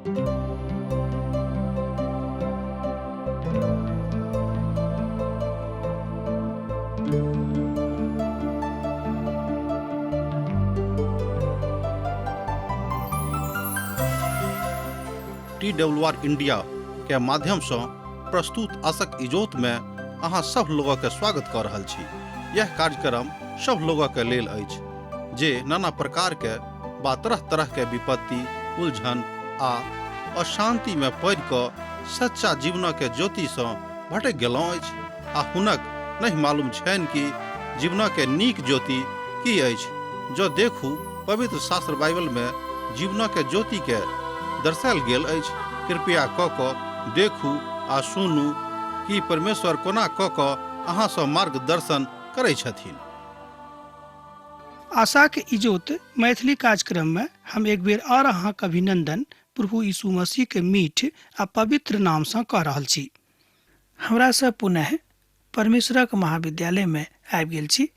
T W R India के माध्यम से प्रस्तुत आशक इजोत में अहाँ सब लोगों के स्वागत कर रहल छी। यह कार्यक्रम सब लोगों के लेल अछि जे नाना प्रकार के बा तरह तरह के विपत्ति, उलझन आ अशांति में पड़ि कऽ सच्चा जीवन के ज्योति सँ भटकि गेलहुँ अछि आ हुनक नहि मालूम छनि कि जीवन के नीक ज्योति की अछि। जँ देखू पवित्र शास्त्र बाइबल में जीवन के ज्योति के दर्शायल गेल अछि। कृपया कऽ कऽ देखू आ सुनू कि परमेश्वर कोना कऽ कऽ अहाँ सँ मार्गदर्शन करै छथिन। आशाक इजोत मैथिली कार्यक्रम में हम एक बेर और अहाँक अभिनंदन प्रभु यीशु मसीह के मीठ आ पवित्र नाम सँ कऽ रहल छी। हमरा सब पुनः परमेश्वरक महाविद्यालय में आबि गेल छी,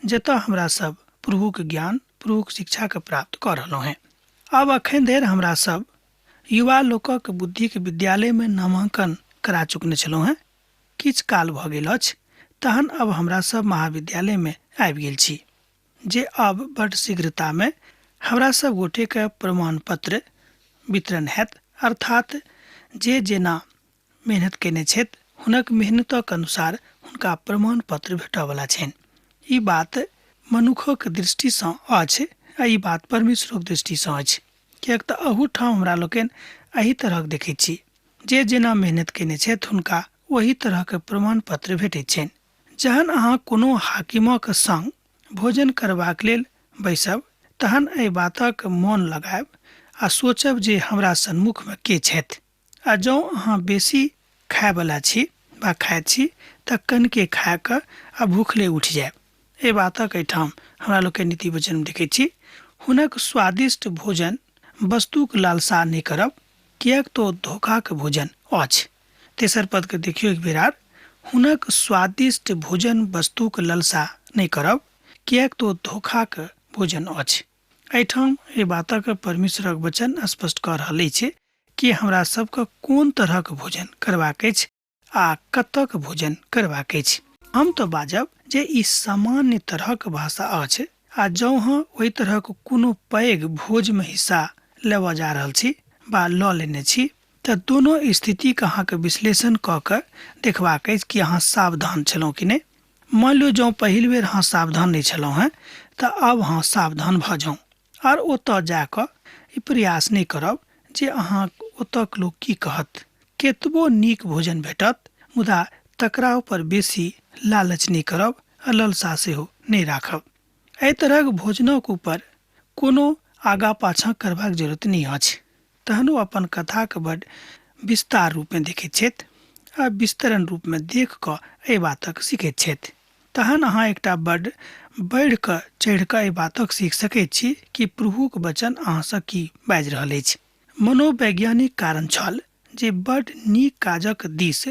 जतऽ हमरा सब प्रभुक ज्ञान, प्रभुक शिक्षा के प्राप्त कऽ रहलहुँ हेँ। आब अखन धरि हमरा सब युवा लोकक बुद्धिक विद्यालय में नामांकन करा चुकने छलहुँ हेँ। किछु काल भऽ गेल अछि, तहन अब हमरा सब महाविद्यालय में आबि गेल छी, जे अब बड शीघ्रता में हमरा सब गोटे के प्रमाण पत्र वितरण हैत। अर्थात जे जेना मेहनत केने छथि हुनक मेहनतक अनुसार हुनका प्रमाण पत्र भेटयवला छनि। ई बात मनुखक दृष्टिसँ अछि आ ई बात परमेश्वरक दृष्टिसँ अछि, किएक तऽ अहूठाम हमरा लोकनि एहि तरहक देखैत छी, जे जेना मेहनत केने छथि हुनका ओही तरहक प्रमाण पत्र भेटैत छनि। जहन अहाँ कोनो हाकिमक संग भोजन करबाक लेल बैसब तहन एहि बातक मोन लगायब आ सोचब जे हमरा सन्मुखमे के छथि, आ जँ अहाँ बेसी खायवला छी वा खाइत छी तऽ कनिके खा कऽ आ भूखले उठि जायब। एहि बातक एहिठाम हमरा लोकनि नीति वचनमे देखैत छी, हुनक स्वादिष्ट भोजन वस्तुक लालसा नहि करब, किएक तऽ ओ धोखाक भोजन अछि। तेसर पदके देखियौ एक बेर आर, हुनक स्वादिष्ट भोजन वस्तुक ललसा नहि करब, किएक तऽ ओ धोखाक भोजन अछि। एहिठाम एहि बातक परमेश्वरक वचन स्पष्ट कऽ रहल अछि कि हमरा सबके कोन तरहक भोजन करबाक अछि आ कतऽक भोजन करबाक अछि। हम तऽ बाजब जे ई सामान्य तरहक भाषा अछि, आ जँ अहाँ ओहि तरहक कोनो पैघ भोजमे हिस्सा लेबऽ जा रहल छी वा लऽ लेने छी तऽ दोनो स्थितिके अहाँके विश्लेषण कऽ कऽ देखबाक अछि कि अहाँ सावधान छलहुँ कि नहि। मानि लियौ जँ पहिल बेर अहाँ सावधान नहि छलहुँ हेँ तऽ आब अहाँ सावधान भऽ जाउ आर ओतऽ जा कऽ ई प्रयास नहि करब जे अहाँ ओतऽक लोक की कहत। केतबो नीक भोजन भेटत मुदा तकरा ऊपर बेसी लालच नहि करब आ ललसा सेहो नहि राखब। एहि तरहक भोजनक ऊपर कोनो आगाँ पाछाँ करबाक जरूरत नहि अछि। तहन ओ अपन कथाके बड विस्तार रूपमे देखैत छथि आ विस्तरण रूपमे देख कऽ एहि बातक सीखैत छथि। तहन अहाँ एकटा बड बढ़ि कऽ चढ़ि कऽ एहि बातक सीख सकैत छी कि प्रभुक वचन अहाँसँ की बाजि रहल अछि। मनोवैज्ञानिक कारण छल जे बड नीक काजक दिस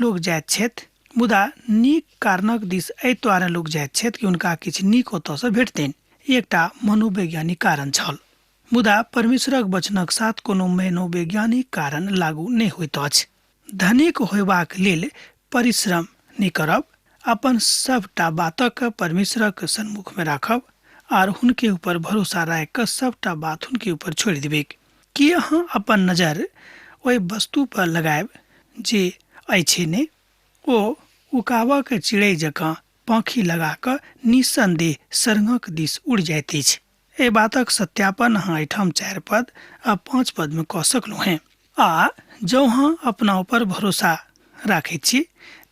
लोक जाइत छथि, मुदा नीक कारणक दिस एहि दुआरे लोक जाइत छथि कि हुनका किछु नीक ओतऽसँ भेटतनि। ई एकटा मनोवैज्ञानिक कारण छल। मुदा परमेश्वरक वचनक साथ कोनो मनोवैज्ञानिक कारण लागू नहि होइत अछि। धनिक होयबाक लेल परिश्रम नहि करब, अपन सभटा बातक परमेश्वरक सन्मुखमे राखब आर हुनके ऊपर भरोसा राखि कऽ सभटा बात हुनके ऊपर छोड़ि देबैक। की अहाँ अपन नजर ओहि वस्तु पर लगायब जे अछि नहि? ओ उकाबक चिड़ै जकाँ पाँखि लगा कऽ निस्सन्देह सरंगक दिस उड़ि जाइत अछि। एहि बातक सत्यापन अहाँ एहिठाम 4 पद आ 5 पदमे कऽ सकलहुँ हेँ। आ जँ अहाँ अपना ऊपर भरोसा राखैत छी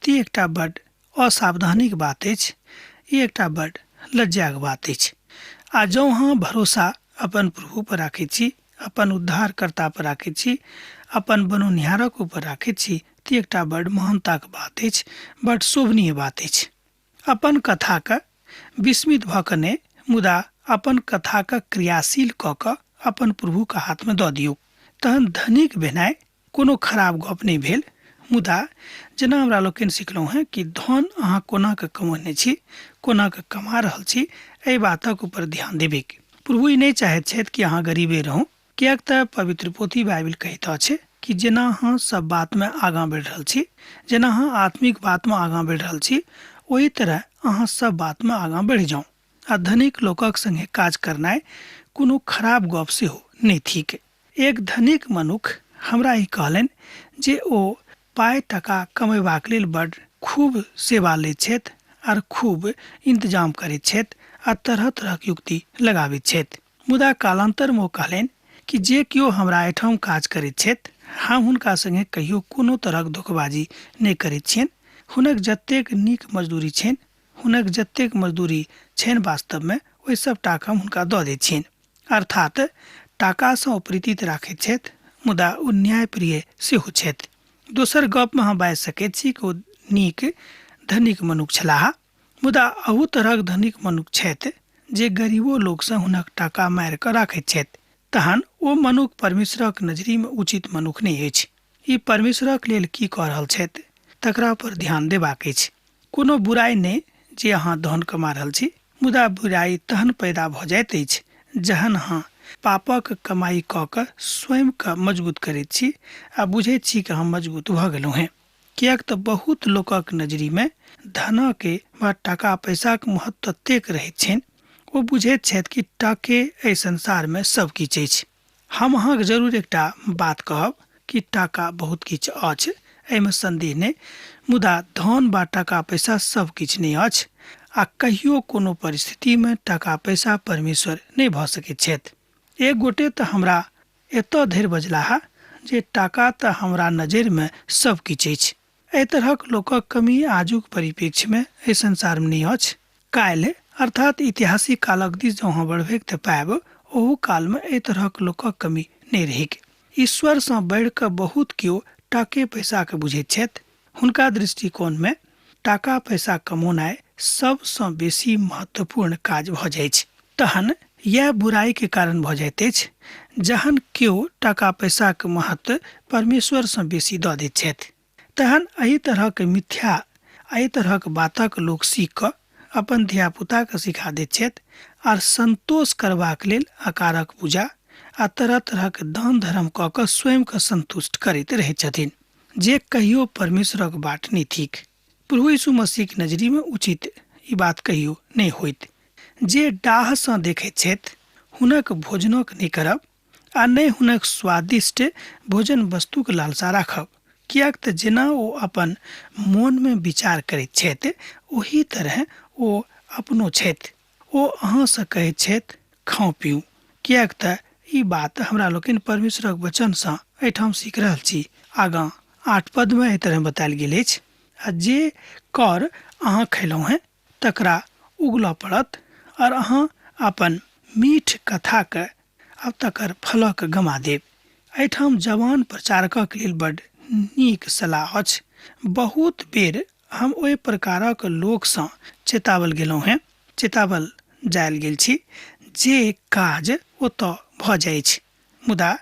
तऽ ई एकटा बड्ड असावधानीक बात अछि, ई एकटा बड्ड लज्जाक बात अछि। आ जँ अहाँ भरोसा अपन प्रभु पर राखैत छी, अपन उद्धारकर्ता पर राखैत छी, अपन बनौनिहारक ऊपर राखैत छी, तऽ ई एकटा बड्ड महानताक बात अछि, बड्ड शोभनीय बात अछि। अपन कथाके विस्मित भऽ कऽ नहि, मुदा अपन कथाके क्रियाशील कऽ कऽ अपन प्रभुके हाथमे दऽ दियौ। तहन धनिक भेनाइ कोनो खराब गप नहि भेल, मुदा जेना हमरा लोकनि सिखलहुँ हेँ कि धन अहाँ कोना कऽ कमौने छी, कोना कऽ कमा रहल छी, एहि बातक ऊपर ध्यान देबैक। प्रभु ई नहि चाहैत छथि कि अहाँ गरीबे रहू। किएक तऽ पवित्र पोथी बाइबिल कहैत अछि कि जेना अहाँ सब बातमे आगाँ बढ़ि रहल छी, जेना अहाँ आत्मिक बातमे आगाँ बढ़ि रहल छी, ओहि तरह अहाँ सब बातमे आगाँ बढ़ि जाउ। आ धनिक लोकक संगे काज करनाइ कोनो खराब गप सेहो नहि थिक। एक धनिक मनुख हमरा ई कहलनि जे ओ पाइ टका कमेबाक लेल बड खूब सेवा लैत छथि आर खूब इंतजाम करैत छथि आ तरह तरहक युक्ति लगाबैत छथि। मुदा कालांतरमे ओ कहलनि कि जे केओ हमरा एहिठाम काज करैत छथि, हम हुनका संगे कहियो कोनो तरहक धोखेबाजी नहि करैत छियनि। हुनक जतेक नीक मजदूरी छनि, हुनक जतेक मजदूरी छनि वास्तवमे ओहि सब टाका हम हुनका दऽ दैत छियनि। अर्थात टाकासँ ओ प्रीति तऽ राखैत छथि, मुदा ओ न्यायप्रिय सेहो छथि। दोसर गपमे अहाँ बाजि सकैत छी कि ओ नीक धनिक मनुख छलाह, मुदा अहू तरहक धनिक मनुख छथि जे गरीबो लोकसँ हुनक टाका मारि कऽ राखैत छथि। तहन ओ मनुख परमेश्वरक नजरिमे उचित मनुख नहि अछि। ई परमेश्वरक लेल की कऽ रहल छथि तकरा पर ध्यान देबाक अछि। कोनो बुराइ नहि जे अहाँ धन कमा रहल छी, मुदा बुराइ तहन पैदा भऽ जाइत अछि जहन अहाँ पापक कमाइ कऽ कऽ स्वयंके मजबूत करैत छी आ बुझैत छी कि हम मजबूत भऽ गेलहुँ हेँ। किएक तऽ बहुत लोकक नजरिमे धनके वा टाका पैसाक महत्व ततेक रहैत छनि, ओ बुझैत छथि कि टाके एहि संसारमे सब किछु अछि। हम अहाँके जरूर एकटा बात कहब कि टाका बहुत किछु अछि, एहिमे संदेह नहि, मुदा धन वा टाका पैसा सब किछु नहि अछि आ कहियो कोनो परिस्थितिमे टाका पैसा परमेश्वर नहि भऽ सकैत छथि। एक गोटे तऽ हमरा एतऽ धरि बजलाह जे टाका तऽ हमरा नजरिमे सब किछु अछि। एहि तरहक लोकक कमी आजुक परिप्रेक्ष्यमे एहि संसारमे नहि अछि। काल्हि अर्थात ऐतिहासिक कालक दिस जँ अहाँ बढ़बैक तऽ पायब ओहू कालमे एहि तरहक लोकक कमी नहि रहैक। ईश्वरसँ बढ़ि कऽ बहुत केओ टाके पैसाके बुझैत छथि। हुनका दृष्टिकोणमे टाका पैसा कमौनाइ सबसँ बेसी महत्वपूर्ण काज भऽ जाइछ। तहन यैह बुराइके कारण भऽ जाइत अछि जहन केओ टाका पैसाक महत्व परमेश्वरसँ बेसी दऽ दैत छथि। तहन एहि तरहक मिथ्या, एहि तरहक बातक लोक सीख कऽ अपन धियापुताके सिखा दैत छथि आर संतोष करबाक लेल आकारक पूजा आ तरह तरहक दान धर्म कऽ कऽ स्वयंके संतुष्ट करैत रहैत छथिन, जे कहियो परमेश्वरक बाट नहि थिक। प्रभु यीशु मसीहक नजरिमे उचित ई बात कहियो नहि होइत। जे डाहसँ देखैत छथि हुनक भोजनक नहि करब आ नहि हुनक स्वादिष्ट भोजन वस्तुक लालसा राखब, किएक तऽ जेना ओ अपन मोनमे विचार करैत छथि ओही तरह ओ अपनो छथि। ओ अहाँसँ कहैत छथि, खाउ पीउ, किएक तऽ ई बात हमरा लोकनि परमेश्वरक वचनसँ एहिठाम सीख रहल छी। आगाँ 8 पदमे एहि तरह बतायल गेल अछि, आ जे कर अहाँ खयलहुँ हेँ तकरा उगलऽ पड़त और अहाँ अपन मीठ कथाके आब तकर फलक गमा देब। एहिठाम जवान प्रचारकक लेल बड नीक सलाह अछि। बहुत बेर हम ओहि प्रकारक लोकसँ चेतावल गेलहुँ हेँ, चेतावल जायल गेल छी जे काज ओतऽ भऽ जाइछ। मुदा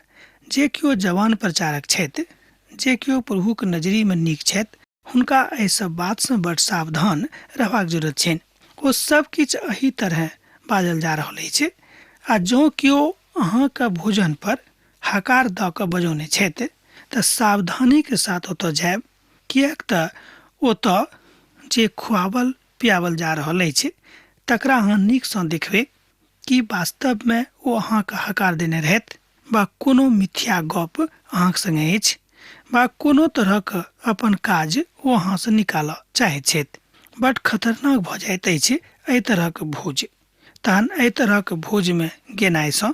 जे केओ जवान प्रचारक छथि, जे केओ प्रभुक नजरिमे नीक छथि, हुनका एहि सब बातसँ बड सावधान रहबाक जरूरत छनि। ओ सब किछु एहि तरह बाजल जा रहल अछि। आ जँ केओ अहाँके भोजन पर हकार दऽ कऽ बजौने छथि तऽ सावधानीके साथ ओतऽ जायब, किएक तऽ ओतऽ जे खुआवल पियावल जा रहल अछि तकरा अहाँ नीकसँ देखबै कि वास्तवमे ओ अहाँके हकार देने रहथि वा कोनो मिथ्या गप अहाँके संगे अछि वा कोनो तरहक अपन काज ओ अहाँसँ निकालऽ चाहैत छथि। बड खतरनाक भऽ जाइत अछि एहि तरहक भोज। तहन एहि तरहक भोजमे गेनाइसँ,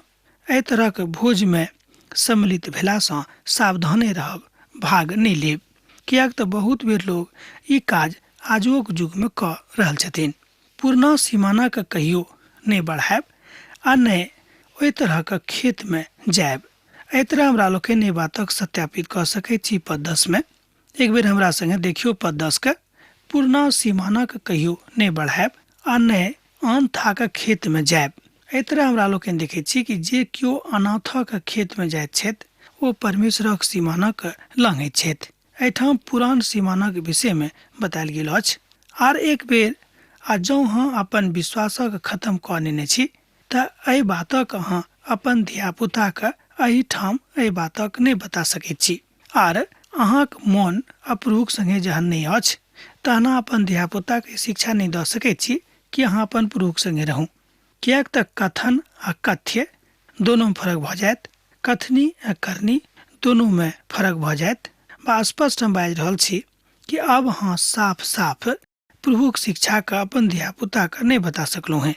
एहि तरहक भोजमे सम्मिलित भेलासँ सावधाने रहब, भाग नहि लेब, किएक तऽ बहुत बेर लोक ई काज आजुक युगमे कऽ रहल छथिन। पुरना सीमानाके कहियो नहि बढ़ायब आ नहि ओहि तरहक खेतमे जायब। एहि तरह हमरा लोकनि एहि बातक सत्यापित कऽ सकैत छी पद 10 मे। एक बेर हमरा संगे देखियौ पद 10 के, पुरना सीमानाके कहियो नहि बढ़ायब आ नहि आन थाक खेतमे जायब। एहि तरह हमरा लोकनि देखैत छी कि जे केओ अनाथक खेतमे जाइत छथि ओ परमेश्वरक सीमानाक लंघैत छथि। एहिठाम पुरान सीमानाक विषयमे बतायल गेल अछि। आर एक बेर आ जँ अहाँ अपन विश्वासक खत्म कऽ नेने छी तऽ एहि बातक अहाँ अपन धियापुताके एहिठाम एहि बातक नहि बता सकैत छी। आर अहाँक मोन आ प्रभुक संगे जहन नहि अछि तहन अहाँ अपन धियापुताके शिक्षा नहि दऽ सकैत छी कि अहाँ अपन प्रभुक संगे रहू, किएक तऽ कथन आ कथ्य दोनोमे फरक भऽ जायत, कथनी आ करनी दोनोमे फरक भऽ जायत। बा स्पष्ट हम बाजि रहल छी कि आब अहाँ साफ साफ प्रभुक शिक्षाके अपन धियापुताके नहि बता सकलहुँ हेँ,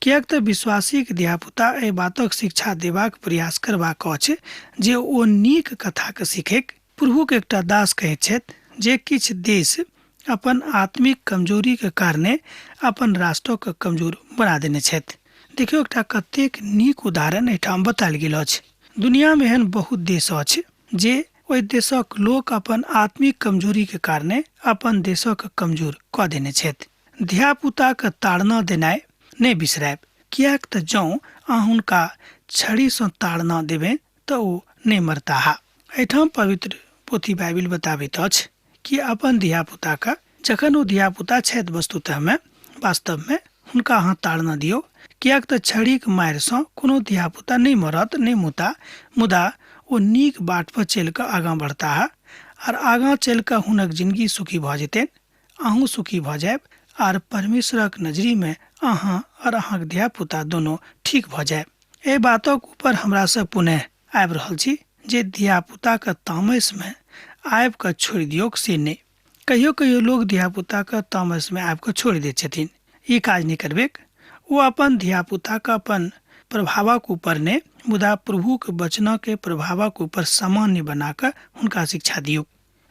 किएक तऽ विश्वासीके धियापुता एहि बातक शिक्षा देबाक प्रयास करबाक अछि जे ओ नीक कथाके सीखैक। प्रभुक एकटा दास कहैत छथि जे किछु देश अपन आत्मिक कमजोरीके कारणे अपन राष्ट्रके कमजोर बना देने छथि। देखियौ, एकटा कतेक नीक उदाहरण एहिठाम बतायल गेल अछि। दुनियामे एहन बहुत देश अछि जे ओहि देशक लोक अपन आत्मिक कमजोरीके कारणे अपन देशक कमजोर कऽ देने छथि। धियापुताके ताड़ना देनाइ नहि बिसरायब, किएक तऽ जँ अहाँ हुनका छड़ीसँ ताड़ना देबै तऽ ओ नहि मरताह। एहिठाम पवित्र पोथी बाइबिल बताबैत अछि कि अपन धियापुताके जखन ओ धियापुता छथि, वस्तुतःमे वास्तवमे हुनका अहाँ ताड़ना दियौ, किएक तऽ छड़ीक मारिसँ कोनो धियापुता नहि मरत, नहि मुता, मुदा ओ नीक बाट पर चलि कऽ आगाँ बढ़ताह आर आगाँ चलि कऽ हुनक जिनगी सुखी भऽ जेतनि, अहूँ सुखी भऽ जायब आर परमेश्वरक नजरिमे अहाँ आर अहाँक धियापुता दोनो ठीक भऽ जायब। एहि बातक ऊपर हमरा सब पुनः आबि रहल छी जे धियापुताके तामसमे आबि कऽ छोड़ि दियौक से नहि। कहियो कहियो लोक धियापुताके तामसमे आबि कऽ छोड़ि दैत छथिन, ई काज नहि करबेक। ओ अपन धियापुताके अपन प्रभावक ऊपर नहि, मुदा प्रभुक वचनके प्रभावक ऊपर सामान्य बना कऽ हुनका शिक्षा दियौ।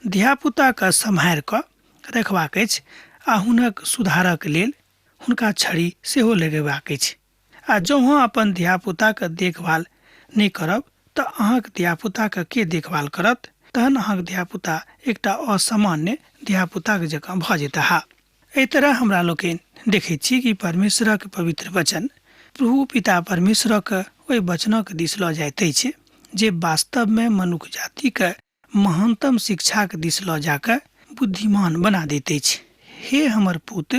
धियापुताके सम्हारि कऽ रखबाक अछि आ हुनक सुधारक लेल हुनका छड़ी सेहो लगेबाक अछि। आ जँ अहाँ अपन धियापुताके देखभाल नहि करब तऽ अहाँक धियापुताके के देखभाल करत? तहन अहाँक धियापुता एकटा असामान्य धियापुताक जकाँ भऽ जेताह। एहि तरह हमरा लोकनि देखैत छी कि परमेश्वरक पवित्र वचन प्रभु पिता परमेश्वरक ओहि वचनक दिस लऽ जाइत अछि जे वास्तवमे मनुख जातिके महानतम शिक्षाक दिस लऽ जाकऽ बुद्धिमान बना दैत अछि। हे हमर पुत,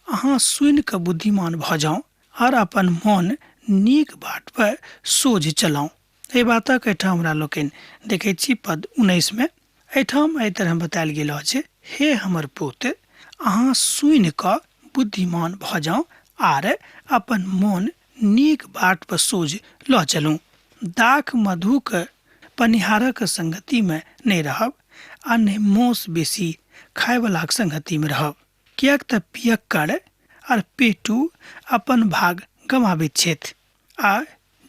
अहाँ सुनि कऽ बुद्धिमान भऽ जाउ आर अपन मन नीक बाट पर सोझ चलाउ। एहि बातक एहिठाम हमरा लोकनि देखैत छी पद 19 मे। एहिठाम एहि तरह बतायल गेल अछि, हे हमर पुत, अहाँ सुनि कऽ बुद्धिमान भऽ जाउ आर अपन मन नीक बाट पर सोझ लऽ चलू। दाख मधुक पनिहारक संगतिमे नहि रहब आ नहि मौस बेसी खायवलाक संगतिमे रहब, किएक तऽ पियक्कड़ आर पेटू अपन भाग गमाबैत छथि आ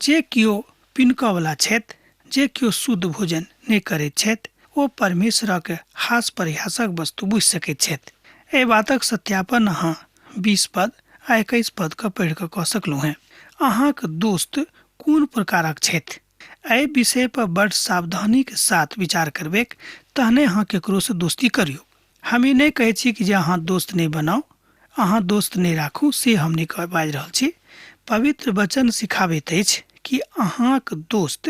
जे केओ पिनकऽवला छथि, जे केओ शुद्ध भोजन नहि करैत छथि, ओ परमेश्वरक हास परिहासक वस्तु बुझि सकैत छथि। एहि बातक सत्यापन अहाँ 20 पद आ 21 पद के पढ़ि कऽ कऽ सकलहुँ हेँ। अहाँक दोस्त कोन प्रकारक छथि, एहि विषय पर बड्ड सावधानीक साथ विचार करबैक, तहने अहाँ केकरोसँ दोस्ती करियौ। हम ई नहि कहै छी कि जे अहाँ दोस्त नहि बनाउ, अहाँ दोस्त नहि राखू, से हम नहि बाजि रहल छी। पवित्र वचन सिखाबैत अछि कि अहाँक दोस्त,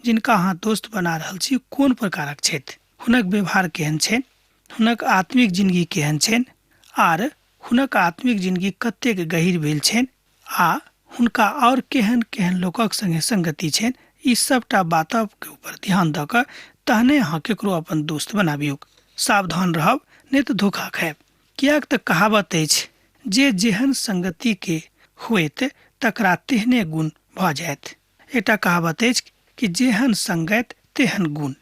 जिनका अहाँ दोस्त बना रहल छी, कोन प्रकारक छथि, हुनक व्यवहार केहन छनि, हुनक आत्मिक जिनगी केहन छनि, आर हुनक आत्मिक जिनगी कतेक गहीर भेल छनि, आ हुनका आओर केहन केहन लोकक संगे संगति छनि। ई सबटा बातक ऊपर ध्यान दऽ कऽ तहने अहाँ केकरो अपन दोस्त बनाबियौक। सावधान रहब, नहि तऽ धोखा खायब, किएक तऽ कहावत अछि जे जेहन संगति के होयत तकरा तेहने गुण भऽ जायत। एकटा कहावत अछि कि जेहन संगति तेहन गुण,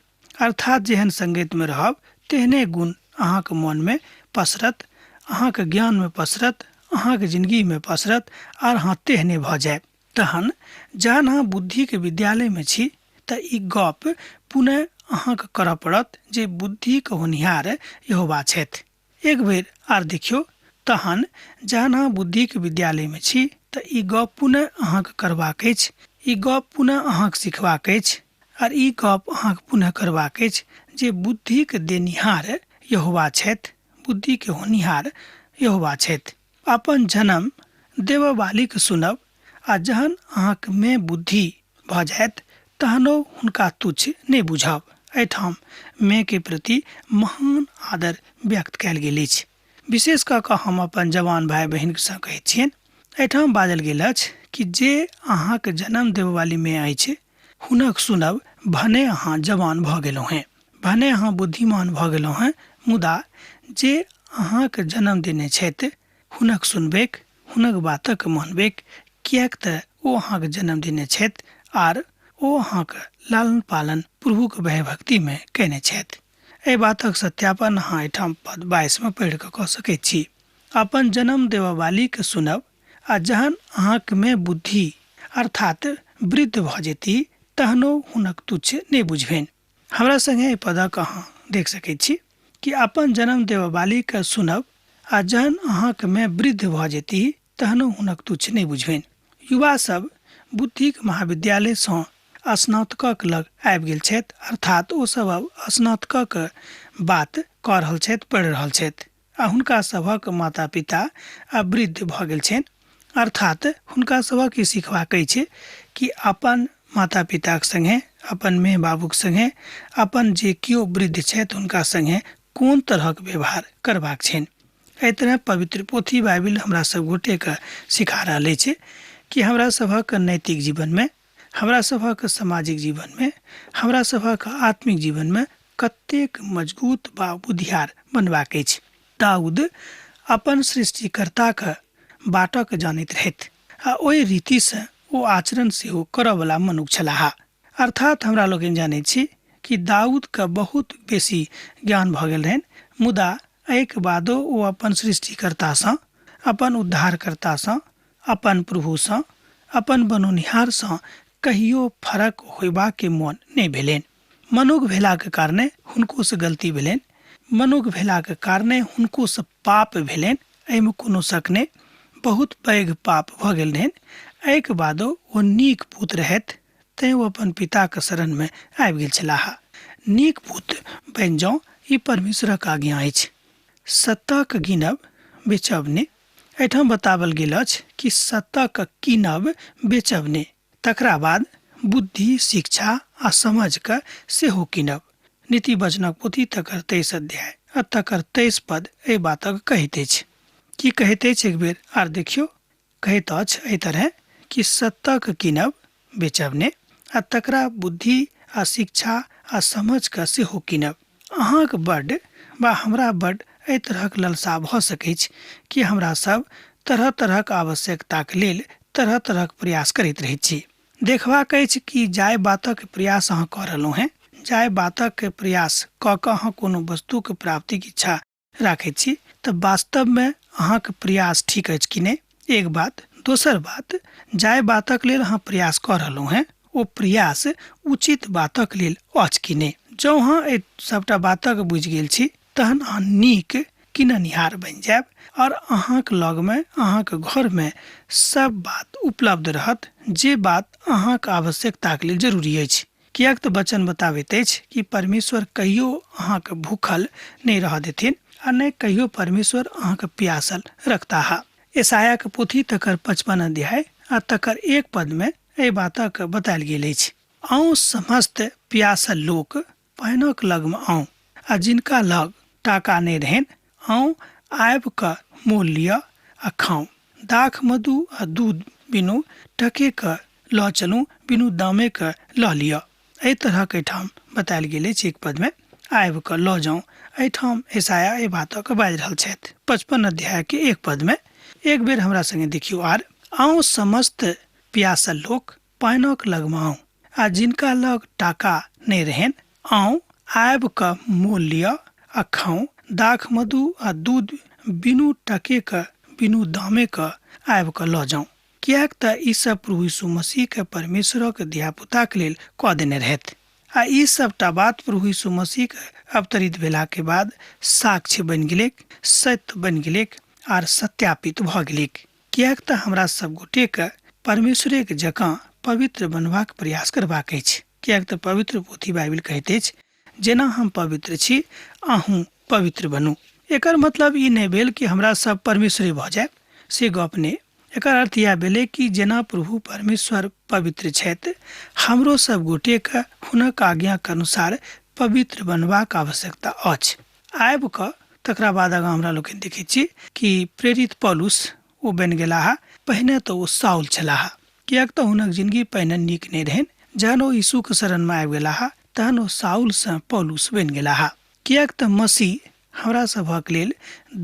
अर्थात जेहन संगतिमे रहब तेहने गुण अहाँके मोनमे पसरत, अहाँके ज्ञानमे पसरत, अहाँके जिनगीमे पसरत आर अहाँ तेहने भऽ जायब। तहन जहन अहाँ बुद्धिके विद्यालयमे छी तऽ ई गप पुनः अहाँके करऽ पड़त जे बुद्धिके होनिहार यहोवा छथि। एक बेर आर देखियौ, तहन जहन अहाँ बुद्धिके विद्यालयमे छी तऽ ई गप पुनः अहाँके करबाक अछि, ई गप पुनः अहाँके सिखबाक अछि आर ई गप अहाँके पुनः करबाक अछि जे बुद्धिके देनिहार यहोवा छथि, बुद्धिके होनिहार यहोवा छथि। अपन जन्म देबऽवालीके सुनब आ जहन अहाँके मे बुद्धि भऽ जायत तहनो हुनका तुच्छ नहि बुझब। एहिठाम मे के प्रति महान आदर व्यक्त कयल गेल अछि। विशेष कऽ कऽ हम अपन जवान भाय बहिनसँ कहैत छियनि, एहिठाम बाजल गेल अछि कि जे अहाँके जन्म देबऽवाली मे अछि। हुनक सुनब भने अहाँ जवान भऽ गेलहुँ हेँ, भने अहाँ बुद्धिमान भऽ गेलहुँ हेँ, मुदा जे अहाँक जन्म देने छथि हुनक सुनबैक, हुनक बातक मानबैक, किएक तऽ ओ अहाँक जन्म देने छथि आर ओ अहाँक लालन पालन प्रभुक भयभक्तिमे कयने छथि। एहि बातक सत्यापन अहाँ एहिठाम पद 22 मे पढ़ि कऽ कऽ सकैत छी। अपन जन्म देबऽवालीके सुनब आ जहन अहाँकमे बुद्धि अर्थात वृद्ध भऽ जेती तहनो हुनक तुच्छ नहि बुझबनि। हमरा संगे एहि पदक अहाँ देख सकैत छी कि अपन जन्म देबऽवालीके सुनब आ जहन अहाँकमे वृद्ध भऽ जेती तहनो हुनक तुच्छ नहि बुझबनि। युवा सब बुद्धिक महाविद्यालयसँ स्नातकक लग आबि गेल छथि, अर्थात ओ सब आब स्नातकक बात कऽ रहल छथि, पढ़ि रहल छथि आ हुनका सभक माता पिता आब वृद्ध भऽ गेल छनि, अर्थात हुनका सभक ई सिखबाक अछि कि अपन माता पिताक सङ्गे, अपन माय बाबूक सङ्गे, अपन जे केओ वृद्ध छथि हुनका सङ्गे कोन तरहक व्यवहार करबाक छनि। एहि तरह पवित्र पोथी बाइबिल हमरा सब गोटेके सिखा रहल अछि कि हमरा सभक नैतिक जीवनमे, हमरा सभक सामाजिक जीवनमे, हमरा सभक आत्मिक जीवनमे कतेक मजगूत बा बुधियार बनबाक अछि। दाऊद अपन सृष्टिकर्ताक बाटक जानैत रहथि आ ओहि रीतिसँ ओ आचरण सेहो करऽवला मनुख छलाह। अर्थात हमरा लोकनि जानैत छी कि दाऊदके बहुत बेसी ज्ञान भऽ गेल रहनि, मुदा एहिके बादो ओ अपन सृष्टिकर्तासँ, अपन उद्धारकर्तासँ, अपन प्रभुसँ, अपन बनौनिहारसँ कहियो फरक होयबाके मोन नहि भेलनि। मनुख भेलाक कारणे हुनकोसँ गलती भेलनि, मनुख भेलाक कारणे हुनकोसँ पाप भेलनि, एहिमे कोनो शक नहि, बहुत पैघ पाप भऽ गेल रहनि। एहिके बादो ओ नीक पूत रहथि, तैँ ओ अपन पिताक शरणमे आबि गेल छलाह। नीक पूत बनि जाउ, ई परमेश्वरक आज्ञा अछि। सत्ताक गिनब बेचब नहि। एहिठाम बताओल गेल अछि कि सत्ताक कीनब बेचब नहि, तकरा बाद बुद्धि, शिक्षा आ समझके सेहो कीनब। नीति वचनक पोथी तकर 23 अध्याय आ तकर 23 पद एहि बातक कहैत अछि। की कहैत अछि एक बेर आर देखियौ। कहैत अछि एहि तरहे कि सत्ताक कीनब बेचब नहि आ तकरा बुद्धि आ शिक्षा आ समझके सेहो कीनब। अहाँक बड्ड वा हमरा बड्ड एहि तरहक ललसा भऽ सकैछ कि हमरा सब तरह तरहक आवश्यकताक लेल तरह तरहक प्रयास करैत रहैत छी। देखबाक अछि कि जाहि बातक प्रयास अहाँ कऽ रहलहुँ हेँ, जाहि बातक प्रयास कऽ कऽ अहाँ कोनो वस्तुक प्राप्तिक इच्छा राखैत छी, तऽ वास्तवमे अहाँके प्रयास ठीक अछि कि नहि, एक बात। दोसर बात, जाहि बातक लेल अहाँ प्रयास कऽ रहलहुँ हेँ ओ प्रयास उचित बातक लेल अछि कि नहि। जँ अहाँ एहि सभटा बातक बुझि गेल छी तहन अहाँ नीक किननिहार बनि जायब आओर अहाँक लगमे, अहाँक घरमे सब बात उपलब्ध रहत जे बात अहाँक आवश्यकताक लेल जरूरी अछि। किएक तऽ वचन बताबैत अछि कि परमेश्वर कहियो अहाँके भूखल नहि रहऽ देथिन आ नहि कहियो परमेश्वर अहाँके प्यासल रखताह। यशायाके पोथी तकर 55 अध्याय आ तकर 1 पदमे एहि बातक बतायल गेल अछि। आउ समस्त प्यासल लोक पानिक लगमे आउ आ जिनका लग टाका नहि रहनि आउ आबि कऽ मोल लिअ आ खाउ। दाख मधु आ दूध बिनु टके के लऽ चलू, बिनु दामे के लऽ लिअ। एहि तरहक एहिठाम बतायल गेल अछि एक पदमे, आबि कऽ लऽ जाउ। एहिठाम यशाया एहि बातक बाजि रहल छथि 55 अध्याय के 1 पदमे। एक बेर हमरा संगे देखियौ आर। आउ समस्त प्यासल लोक पानिक लगमे आउ आ जिनका लग टाका नहि रहनि आउ आबि कऽ मोल लिअ आ खाउ। दाख मधु आ दूध बिनु टके के बिनु दामे के आबि कऽ लऽ जाउ, किएक तऽ ई सब प्रभु यीशु मसीह के परमेश्वरक धियापुताक लेल कऽ देने रहथि। आ ई सबटा बात प्रभु यीशु मसीह के अवतरित भेला के बाद साक्ष्य बनि गेलैक, सत्य बनि गेलैक आर सत्यापित भऽ गेलैक। किएक तऽ हमरा सब गोटेके परमेश्वरेक जकाँ पवित्र बनबाक प्रयास करबाक अछि। किएक तऽ पवित्र पोथी बाइबिल कहैत अछि, जेना हम पवित्र छी अहूँ पवित्र बनू। एकर मतलब ई नहि भेल कि हमरा सब परमेश्वरे भऽ जायब, से गप नहि। एकर अर्थ इएह भेलै कि जेना प्रभु परमेश्वर पवित्र छथि, हमरो सब गोटेके हुनक आज्ञाक अनुसार पवित्र बनबाक आवश्यकता अछि। आबि कऽ तकरा बाद आगाँ हमरा लोकनि देखैत छी कि प्रेरित पौलुस ओ बनि गेलाह। पहिने तऽ ओ साउल छलाह, किएक तऽ हुनक जिनगी पहिने नीक नहि रहनि। जहन ओ यीशुके शरणमे आबि गेलाह तहन ओ साउलसँ पौलुस बनि गेलाह, किएक तऽ मसीह हमरा सभक लेल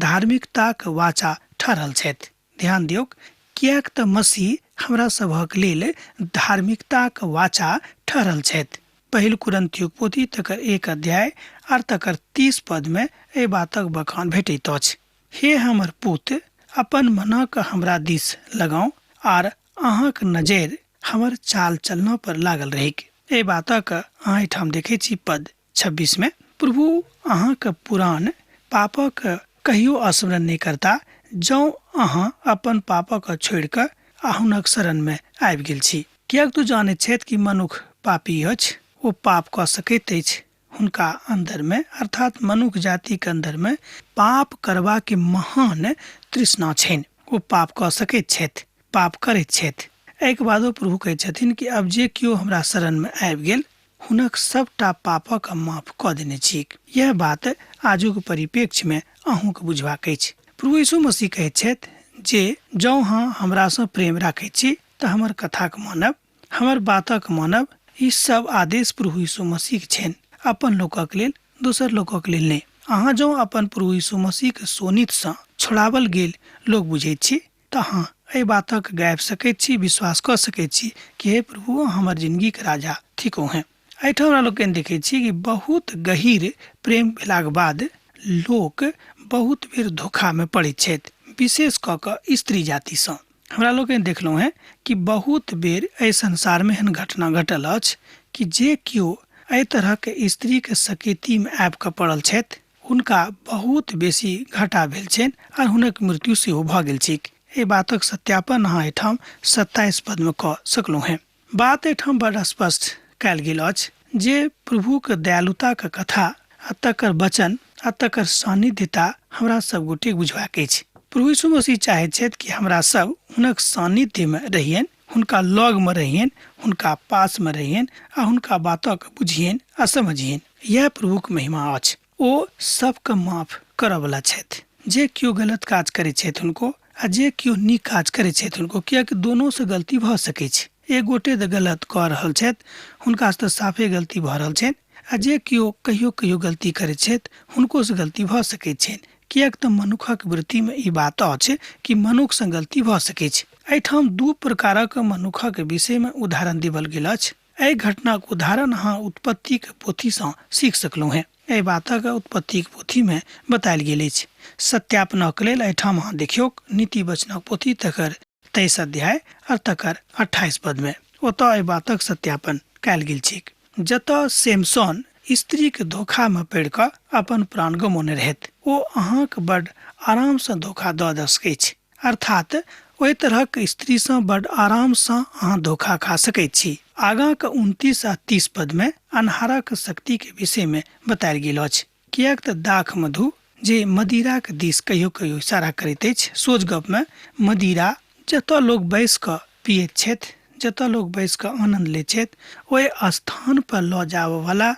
धार्मिकताक वाचा ठहरल छथि। ध्यान दियौक, किएक तऽ मसीह हमरा सभक लेल धार्मिकताक वाचा ठहरल छथि। पहिल कुरन्थियोक पोथी तकर 1 अध्याय आर तकर 30 पदमे एहि बातक बखान भेटैत अछि। हे हमर पुत, अपन मनक हमरा दिस लगाउ आर अहाँक नजरि हमर चाल चलना पर लागल रहैक। एहि बातक अहाँ एहिठाम देखै छी पद 26 में, प्रभु अहाँक पुरान पापक कहियो स्मरण नहि करता, जौं अहाँ अपन पापक छोड़ि कऽ आ हुनक शरण में आबि गेल छी। किएक तू जानैत छथि कि मनुख पापी अछि, ओ पाप कऽ सकैत अछि। हुनका अंदर में अर्थात मनुख जाति के अंदर में पाप करबा के महान तृष्णा छनि, ओ पाप कऽ सकैत छथि, पाप करैत छथि। एहिके बादो प्रभु कहैत छथिन कि अब जे केओ हमरा शरण में आबि गेल हुनक सबटा पापक हम माफ कऽ देने छी। यह बात आजुक परिप्रेक्ष्य में अहूँके बुझबाक अछि। प्रभु यीशु मसीह कहैत छथि जे जँ अहाँ हमरासँ प्रेम राखैत छी तऽ हमर कथाक मानब, हमर बातक मानब। ई सब आदेश प्रभु यीशु मसीहके छनि, अपन लोकक लेल, दोसर लोकक लेल नहि। अहाँ जँ अपन प्रभु यीशु मसीहके शोणितसँ छोड़ाओल गेल लोक बुझैत छी तऽ अहाँ एहि बातक गाबि सकैत छी, विश्वास कऽ सकैत छी कि हे प्रभु, अहाँ हमर जिंदगीके राजा थिकहुँ हेँ। एहिठाम हमरा लोकनि देखै छी कि बहुत गहीर प्रेम भेलाक बाद लोक बहुत बेर धोखामे पड़ैत छथि, विशेष कऽ कऽ स्त्री जातिसँ। हमरा लोकनि देखलहुँ हेँ कि बहुत बेर एहि संसारमे एहन घटना घटल अछि कि जे केओ एहि तरहक स्त्रीके सकेतीमे आबि कऽ पड़ल छथि हुनका बहुत बेसी घाटा भेल छनि आर हुनक मृत्यु सेहो भऽ गेल छैक। एहि बातक सत्यापन अहाँ एहिठाम 27 पदमे कऽ सकलहुँ हेँ। बात एहिठाम बड़ स्पष्ट कयल गेल अछि जे प्रभुक दयालुताक कथा आ तकर वचन आ तकर सान्निध्यता हमरा सब गोटेक बुझबाक अछि। प्रभु यीशु मसीह चाहैत छथि कि हमरा सब हुनक सान्निध्यमे रहियनि, हुनका लगमे रहियनि, हुनका पासमे रहियनि आ हुनका बातक बुझियनि आ समझियनि। यैह प्रभुक महिमा अछि। ओ सबके माफ करऽवला छथि, जे केओ गलत काज करै छथि हुनको आ जे केओ नीक काज करै छथि हुनको, किएकि दोनोसँ गलती भऽ सकै छै। एक गोटे तऽ गलत कऽ रहल छथि, हुनकासँ तऽ साफे गलती भऽ रहल छनि, आ जे केओ कहियो कहियो गलती करै छथि हुनकोसँ गलती भऽ सकै छनि, किएक तऽ मनुखक वृत्तिमे ई बात अछि कि मनुखसँ गलती भऽ सकै छै। एहिठाम दू प्रकारक मनुखक विषयमे उदाहरण देबल गेल अछि। एहि घटनाक उदाहरण अहाँ उत्पत्तिक पोथीसँ सीख सकलहुँ हेँ। एहि बातक उत्पत्तिक पोथीमे बतायल गेल अछि। सत्यापनक लेल एहिठाम अहाँ देखियौक नीति वचनक पोथी तकर 23 अध्याय आओर तकर 28 पदमे ओतऽ एहि बातक सत्यापन कयल गेल छैक, जतऽ सैमसन स्त्रीक धोखामे पड़ि कऽ अपन प्राण गमौने रहथि। ओ अहाँक बड्ड आरामसँ धोखा दऽ दऽ सकैछ, अर्थात ओहि तरहक स्त्रीसँ बड्ड आरामसँ अहाँ धोखा खा सकैत छी। आगाँक 29 आ 30 पदमे अन्हारक शक्तिक विषयमे बतायल गेल अछि, किएक तऽ दाख मधु जे मदिराक दिस कहियो कहियो इशारा करैत अछि, सोझ गपमे मदिरा जतऽ लोक बैसि कऽ पियैत छथि, जतऽ लोक बैसि कऽ आनन्द लैत छथि, ओहि स्थान पर लऽ जाबऽवला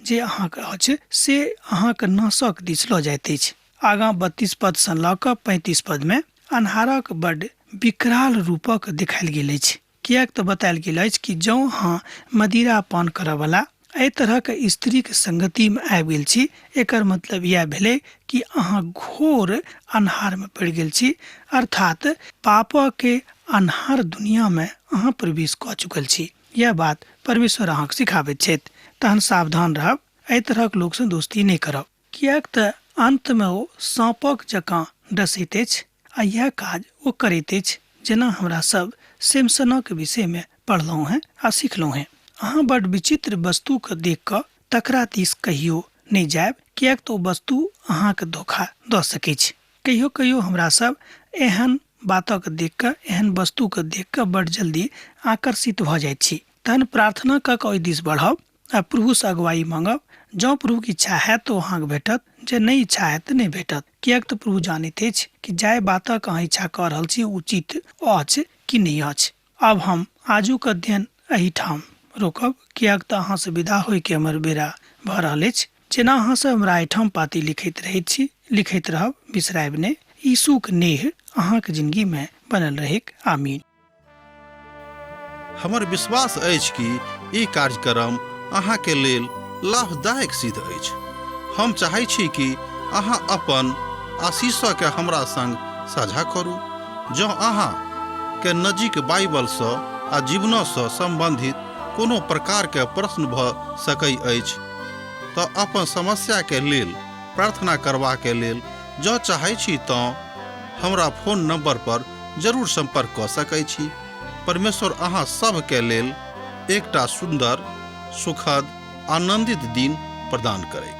जे अहाँके अछि से अहाँके नाशक दिस लऽ जाइत अछि। आगाँ 32 पदसँ लऽ कऽ 35 पदमे अन्हारक बड्ड विकराल रूपक देखायल गेल अछि, किएक तऽ बतायल गेल अछि कि जँ अहाँ मदिरा पान करऽवला एहि तरहक स्त्रीक संगतिमे आबि गेल छी, एकर मतलब इएह भेलै कि अहाँ घोर अन्हारमे पड़ि गेल छी, अर्थात पापके अन्हार दुनियामे अहाँ प्रवेश कऽ चुकल छी। इएह बात परमेश्वर अहाँके सिखाबैत छथि। तहन सावधान रहब, एहि तरहक लोकसँ दोस्ती नहि करब, किएक तऽ अन्तमे ओ साँपक जकाँ डसैत अछि आ इएह काज ओ करैत अछि, जेना हमरा सब सैमसनक विषयमे पढ़लहुँ हेँ आ सिखलहुँ हेँ। अहाँ बड्ड विचित्र वस्तुकेँ देखि कऽ तकरा दिस कहियो नहि जायब, किएक तऽ ओ वस्तु अहाँकेँ धोखा दऽ सकैछ। कहियो कहियो हमरा सब एहन बातक देखि कऽ, एहन वस्तुकेँ देखि कऽ बड्ड जल्दी आकर्षित भऽ जाइत छी। तहन प्रार्थना कऽ कऽ ओहि दिस बढ़ब आ प्रभुसँ अगुवाई माँगब। जँ प्रभुक इच्छा हैत तऽ ओ अहाँके भेटत, जे नहि इच्छा हैत तऽ नहि भेटत, किएक तऽ प्रभु जानैत अछि कि जाहि बातक अहाँ इच्छा कऽ रहल छी उचित अछि कि नहि अछि। आब हम आजुक अध्ययन एहिठाम रोकब, किएक तऽ अहाँसँ विदा होइके हमर बेरा भऽ रहल अछि। जेना अहाँ सब हमरा एहिठाम पाती लिखैत रहैत छी, लिखैत रहब, बिसरायब नहि। यीशुक नेह अहाँक जिनगीमे बनल रहैक। आमीन। हमर विश्वास अछि कि ई कार्यक्रम अहाँके लेल लाभदायक सिद्ध अछि। हम चाहै छी कि अहाँ अपन आशीषके हमरा संग साझा करू। जँ अहाँ के नजीक बाइबलसँ आ जीवनसँ सम्बन्धित कोनो प्रकारके प्रश्न भऽ सकै अछि तऽ अपन समस्याके लेल प्रार्थना करबाके लेल जँ चाहै छी तँ हमरा फोन नंबर पर जरूर संपर्क कऽ सकै छी। परमेश्वर अहाँ सभके लेल एकटा सुन्दर, सुखद, आनंदित दिन प्रदान करैत।